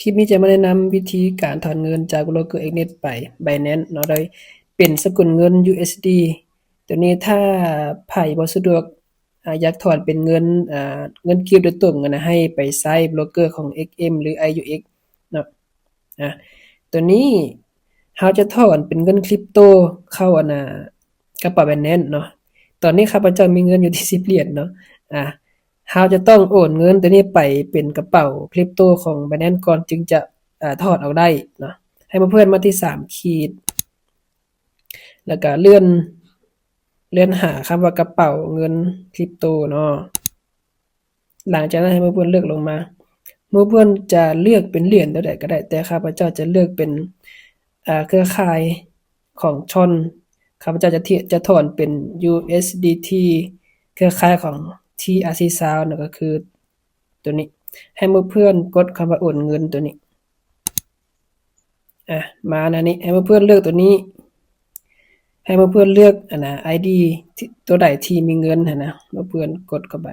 ຄລິບນີ້ຈະມາແນະນຳວິທີການຖອນເງິນຈາກໂບຣກເກີ ເອັກເນັດ ໄປ Binance ເນາະ ໂດຍເປັນສະກຸນເງິນ USD ຕົວນີ້ ຖ້າໃຜບໍ່ສະດວກ ອາ ຢາກຖອນເປັນເງິນ ອາ ເງິນຄຣິບໂດຍຕົງຫັ້ນນະ ໃຫ້ໄປໃຊ້ໂບຣກເກີຂອງ XM ຫຼື IUX ເນາະ. ອາ ຕົວນີ້ເຮົາຈະຖອນເປັນເງິນຄຣິບໂຕເຂົ້າ ອັນນາ ກະເປົາ Binance ເນາະ. ຕອນນີ້ຂ້າພະເຈົ້າມີເງິນຢູ່ທີ່ສິບຫຼຽນເນາະ. ອາ ເຮົາຈະຕ້ອງໂອນເງິນຕົວນີ້ໄປເປັນກະເປົາຄຣິບໂຕຂອງ Binance ກ່ອນ ຈຶ່ງຈະ ອາ ຖອນອອກໄດ້ເນາະ. ໃຫ້ເພື່ອນມາທີ່ສາມຂີດ ແລ້ວກະເລື່ອນ ເລື່ອນຫາຄຳວ່າກະເປົາເງິນຄຣິບໂຕເນາະ. ຫຼັງຈາກນັ້ນໃຫ້ເພື່ອນເລືອກລົງມາ ເມື່ອເພື່ອນຈະເລືອກເປັນຫຼຽນຕົວໃດກໍໄດ້ ແຕ່ຂ້າພະເຈົ້າຈະເລືອກເປັນ ອາ ເຄືອຂ່າຍຂອງ Tron ຂ້າພະເຈົ້າຈະ ຈະຖອນເປັນ USDT ເຄືອຂ່າຍຂອງ TRC ຊາວ ນັ້ນກໍຄືຕົວນີ້ ໃຫ້ເມື່ອເພື່ອນກົດຄຳວ່າໂອນເງິນຕົວນີ້. ອາ ມາໜ້ານີ້ ໃຫ້ເມື່ອເພື່ອນເລືອກຕົວນີ້ ໃຫ້ເມື່ອເພື່ອນເລືອກ ອັນນາ ID ຕົວໃດທີ່ມີເງິນຫັ້ນນະ ເມື່ອເພື່ອນກົດເຂົ້າໄປ.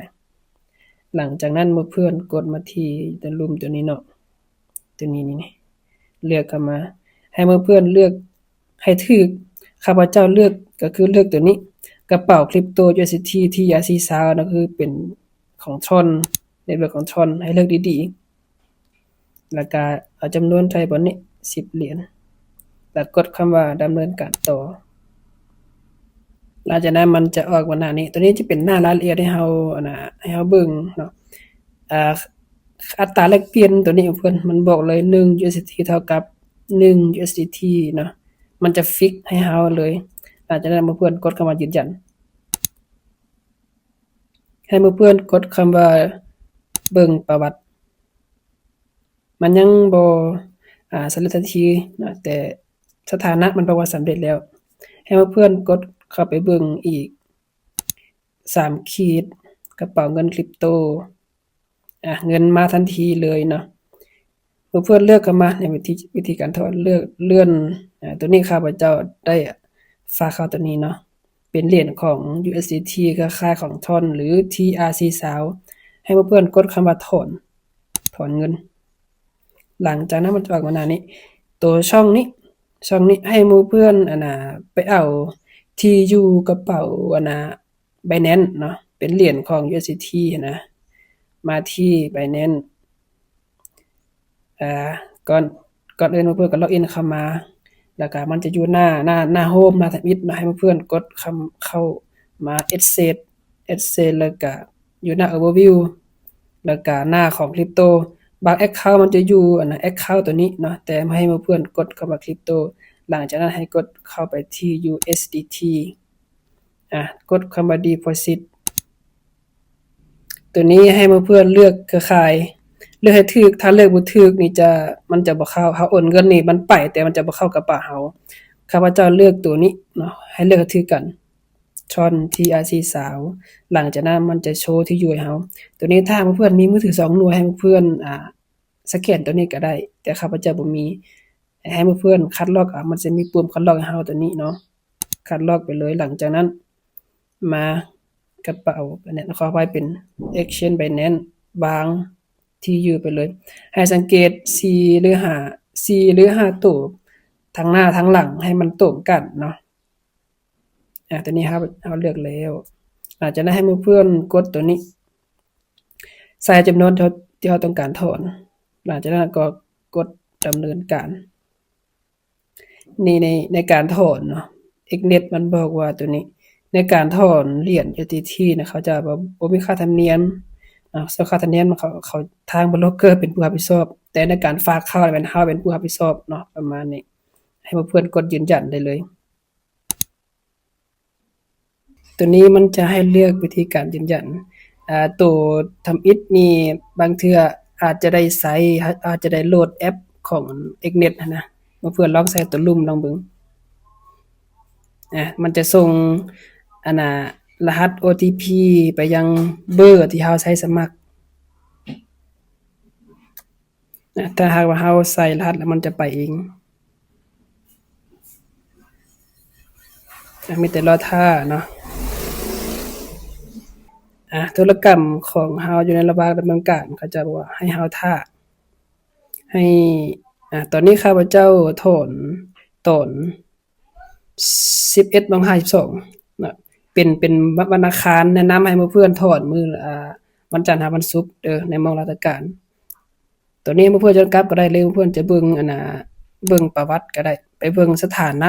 ຫຼັງຈາກນັ້ນເມື່ອເພື່ອນກົດມາທີ່ຕົວລຸ່ມຕົວນີ້ເນາະ ຕົວນີ້ນີ້ ເລືອກເຂົ້າມາ ໃຫ້ເມື່ອເພື່ອນເລືອກໃຫ້ຖືກ ຂ້າພະເຈົ້າເລືອກ ກໍຄືເລືອກຕົວນີ້ ກະເປົາຄຣິບໂຕ USDT TRC ຊາວ ນັ້ນຄືເປັນຂອງ Tron ໃນເລື່ອງຂອງ Tron ໃຫ້ເລືອກດີໆ ແລ້ວກະເອົາຈຳນວນໃສ່ບ່ອນນີ້ ສິບຫຼຽນ ແລ້ວກົດຄຳວ່າດຳເນີນການຕໍ່. ຫຼັງຈາກນັ້ນມັນຈະອອກມາໜ້ານີ້ ຕົວນີ້ຈະເປັນໜ້າລາຍລະອຽດໃຫ້ເຮົາ ອັນນາ ໃຫ້ເຮົາເບິ່ງເນາະ. ອາ ອັດຕາແລກປ່ຽນຕົວນີ້ເພື່ອນ ມັນບອກເລີຍ ໜຶ່ງ USDT ເທົ່າກັບ ໜຶ່ງ USDT ເນາະ ມັນຈະຟິກໃຫ້ເຮົາເລີຍ. ຫຼັງຈາກນັ້ນເມື່ອເພື່ອນກົດຄຳວ່າຢືນຢັນ ໃຫ້ເມື່ອເພື່ອນກົດຄຳວ່າເບິ່ງປະຫວັດ. ມັນຍັງບໍ່ ອາ ສຳເລັດທັນທີນະ ແຕ່ສະຖານະມັນບອກວ່າສຳເລັດແລ້ວ. ໃຫ້ເມື່ອເພື່ອນກົດເຂົ້າໄປເບິ່ງອີກ ສາມຂີດ ກະເປົາເງິນຄຣິບໂຕ ອາ ເງິນມາທັນທີເລີຍເນາະ. ເມື່ອເພື່ອນເລືອກເຂົ້າມາໃນວິທີ ວິທີການຖອນ ເລືອກເລື່ອນ ອາ ຕົວນີ້ຂ້າພະເຈົ້າໄດ້ຝາກເຂົ້າຕົວນີ້ເນາະ ເປັນຫຼຽນຂອງ USDT ເຄືອຂ່າຍຂອງ Tron ຫຼື TRC ຊາວ ໃຫ້ເມື່ອເພື່ອນກົດຄຳວ່າຖອນ ຖອນເງິນ. ຫຼັງຈາກນັ້ນມັນຈະອອກມາໜ້ານີ້ ໂຕຊ່ອງນີ້ ຊ່ອງນີ້ໃຫ້ໝູ່ເພື່ອນ ອັນນາ ໄປເອົາທີ່ຢູ່ກະເປົາ ອັນນາ Binance ເນາະ ເປັນຫຼຽນຂອງ USDT ຫັ້ນນະ ມາທີ່ Binance. ອາ ກ່ອນ ກ່ອນອື່ນໝູ່ເພື່ອນກໍ log in ເຂົ້າມາ ແລ້ວກະມັນຈະຢູ່ໜ້າ ໜ້າ ໜ້າ Home ໜ້າທຳອິດເນາະ ໃຫ້ໝູ່ເພື່ອນກົດຄຳເຂົ້າມາ Asset Asset ແລ້ວກະຢູ່ໜ້າ Overview ແລ້ວກະໜ້າຂອງ Crypto. ບາງ account ມັນຈະຢູ່ ອັນນະ account ຕົວນີ້ເນາະ ແຕ່ໃຫ້ໝູ່ເພື່ອນກົດຄຳວ່າ Crypto. ຫຼັງຈາກນັ້ນໃຫ້ກົດເຂົ້າໄປທີ່ USDT ອາ ກົດຄຳວ່າ Deposit ຕົວນີ້ໃຫ້ໝູ່ເພື່ອນເລືອກເຄືອຂ່າຍ ເລືອກໃຫ້ຖືກ ຖ້າເລືອກບໍ່ຖືກນີ້ຈະ ມັນຈະບໍ່ເຂົ້າ ເຮົາໂອນເງິນນີ້ມັນໄປ ແຕ່ມັນຈະບໍ່ເຂົ້າກະເປົາເຮົາ. ຂ້າພະເຈົ້າເລືອກຕົວນີ້ເນາະ ໃຫ້ເລືອກໃຫ້ຖືກກັນ Tron TRC ຊາວ. ຫຼັງຈາກນັ້ນມັນຈະໂຊທີ່ຢູ່ໃຫ້ເຮົາ ຕົວນີ້ຖ້າໝູ່ເພື່ອນມີມືຖືສອງໜ່ວຍ ໃຫ້ໝູ່ເພື່ອນ ອາ ສະແກນຕົວນີ້ກໍໄດ້ ແຕ່ຂ້າພະເຈົ້າບໍ່ມີ. ໃຫ້ໝູ່ເພື່ອນຄັດລອກເອົາ ມັນຈະມີປຸ່ມຄັດລອກໃຫ້ເຮົາຕົວນີ້ເນາະ ຄັດລອກໄປເລີຍ. ຫຼັງຈາກນັ້ນມາກະເປົາ ອັນນີ້ ຂໍອະໄພ ເປັນ Exchange Binance ວາງທີ່ຢູ່ໄປເລີຍ. ໃຫ້ສັງເກດສີ່ ຫຼື ຫ້າ ສີ່ ຫຼື ຫ້າໂຕ ທັງໜ້າທັງຫຼັງໃຫ້ມັນຕົງກັນເນາະ. ອາ ຕົວນີ້ເຮົາ ເຮົາເລືອກແລ້ວ. ຫຼັງຈາກນັ້ນໃຫ້ໝູ່ເພື່ອນກົດຕົວນີ້ ໃສ່ຈຳນວນທີ່ເຮົາ ທີ່ເຮົາຕ້ອງການຖອນ. ຫຼັງຈາກນັ້ນກໍກົດດຳເນີນການ. ນີ້ໃນ ໃນການຖອນເນາະ ເອັກເນັດ ມັນບອກວ່າຕົວນີ້ ໃນການຖອນຫຼຽນ USDT ນະ ເຂົາຈະບໍ່ ບໍ່ມີຄ່າທຳນຽມເນາະ ສ່ວນຄ່າທຳນຽມເຂົາ ເຂົາ ທາງໂບຣກເກີເປັນຜູ້ຮັບຜິດຊອບ ແຕ່ໃນການຝາກເຂົ້າແມ່ນເຮົາເປັນຜູ້ຮັບຜິດຊອບເນາະ ປະມານນີ້. ໃຫ້ໝູ່ເພື່ອນກົດຢືນຢັນໄດ້ເລີຍ. ຕົວນີ້ມັນຈະໃຫ້ເລືອກວິທີການຢືນຢັນ. ອາ ໂຕທຳອິດນີ້ບາງເທື່ອອາດຈະໄດ້ໃຊ້ ອາດຈະໄດ້ໂຫຼດແອັບຂອງເອັກເນັດຫັ້ນນະ ເມື່ອເພື່ອນລອງໃສ່ໂຕລຸ່ມລອງເບິ່ງ. ອາ ມັນຈະສົ່ງ ອັນນາ ລະຫັດ ໂອທີພີ ໄປຍັງເບີທີ່ເຮົາໃຊ້ສະໝັກ. ນະ ຖ້າຫາກວ່າເຮົາໃສ່ລະຫັດແລ້ວມັນຈະໄປເອງ. ນະ ມີແຕ່ລໍຖ້າເນາະ. ອາ ທຸລະກຳຂອງເຮົາຢູ່ໃນລະຫວ່າງດຳເນີນການ ເຂົາເຈົ້າບອກວ່າໃຫ້ເຮົາຖ້າ. ໃຫ້ ອາ ຕອນນີ້ຂ້າພະເຈົ້າຖອນຕອນສິບເອັດໂມງຫ້າສິບສອງເນາະ ເປັນ ເປັນວັນອັງຄານ ແນະນຳໃຫ້ໝູ່ເພື່ອນຖອນມື້ ອາ ວັນຈັນຫາວັນສຸກເດີ ໃນໝ່ອງລາຊະການ. ໂຕນີ້ໝູ່ເພື່ອນຈະກັບກໍໄດ້ ຫຼືໝູ່ເພື່ອນຈະເບິ່ງ ອັນນ່າ ເບິ່ງປະຫວັດກໍໄດ້ ໄປເບິ່ງສະຖານະ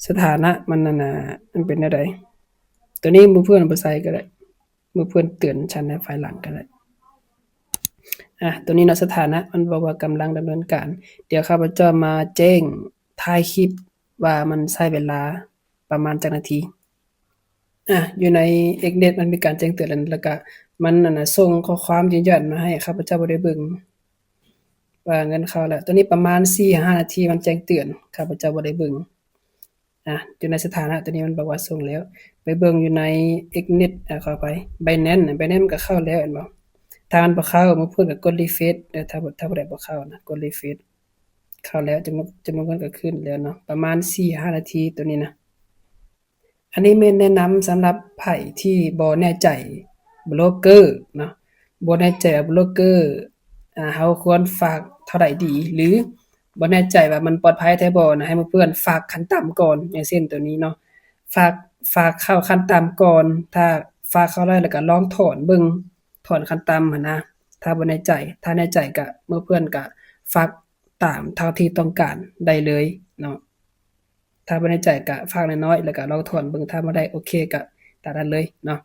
ສະຖານະມັນ ອັນນ່າ ມັນເປັນແນວໃດ. ໂຕນີ້ໝູ່ເພື່ອນບໍ່ໃສ່ກໍໄດ້ ໝູ່ເພື່ອນເຕືອນຊັ້ນໃນພາຍຫຼັງກໍໄດ້. ອາ ໂຕນີ້ເນາະ ສະຖານະມັນບອກວ່າກຳລັງດຳເນີນການ. ດຽວຂ້າພະເຈົ້າມາແຈ້ງທ້າຍຄລິບວ່າມັນໃຊ້ເວລາປະມານຈັກນາທີ. ອາ ຢູ່ໃນ X-net ມັນມີການແຈ້ງເຕືອນ ແລ້ວ ແລ້ວກະມັນ ອັນນ່າ ສົ່ງຂໍ້ຄວາມຢືນຢັນມາໃຫ້ ຂ້າພະເຈົ້າບໍ່ໄດ້ເບິ່ງວ່າເງິນເຂົ້າແລ້ວ. ໂຕນີ້ປະມານສີ່ຫາຫ້ານາທີມັນແຈ້ງເຕືອນ ຂ້າພະເຈົ້າບໍ່ໄດ້ເບິ່ງ ອາ ຢູ່ໃນສະຖານະໂຕນີ້ມັນບອກວ່າສົ່ງແລ້ວ. ໄປເບິ່ງຢູ່ໃນ X-net ອາ ຂໍອະໄພ Binance ນະ Binance ມັນກໍເຂົ້າແລ້ວແມ່ນບໍ່? ຖ້າມັນບໍ່ເຂົ້າ ໝູ່ເພື່ອນກໍກົດ refresh ເດີ ຖ້າ ຖ້າຜູ້ໃດບໍ່ເຂົ້ານະ ກົດ refresh ເຂົ້າແລ້ວ ຈຳນວນ ຈຳນວນເງິນກໍຂຶ້ນແລ້ວເນາະ ປະມານສີ່ຫາຫ້ານາທີໂຕນີ້ນະ. ອັນນີ້ແມ່ນແນະນຳສຳລັບໃຜທີ່ບໍ່ແນ່ໃຈໂບຣກເກີເນາະ ບໍ່ແນ່ໃຈວ່າໂບຣກເກີ ອາ ເຮົາຄວນຝາກເທົ່າໃດດີ ຫຼືບໍ່ແນ່ໃຈວ່າມັນປອດໄພແທ້ບໍ່ນະ ໃຫ້ໝູ່ເພື່ອນຝາກຂັ້ນຕ່ຳກ່ອນ. ຢ່າງເຊັ່ນໂຕນີ້ເນາະ ຝາກ ຝາກເຂົ້າຂັ້ນຕ່ຳກ່ອນ ຖ້າຝາກເຂົ້າໄດ້ແລ້ວກໍລອງຖອນເບິ່ງ ຖອນຂັ້ນຕ່ຳຫັ້ນນະ ຖ້າບໍ່ແນ່ໃຈ. ຖ້າແນ່ໃຈກໍໝູ່ເພື່ອນກໍຝາກຕາມເທົ່າທີ່ຕ້ອງການໄດ້ເລີຍເນາະ. ຖ້າບໍ່ແນ່ໃຈກະຝາກນ້ອຍໆ ແລ້ວກະລອງຖອນເບິ່ງ ຖ້າບໍ່ໄດ້ໂອເຄກະຕາມນັ້ນເລີຍເນາະ.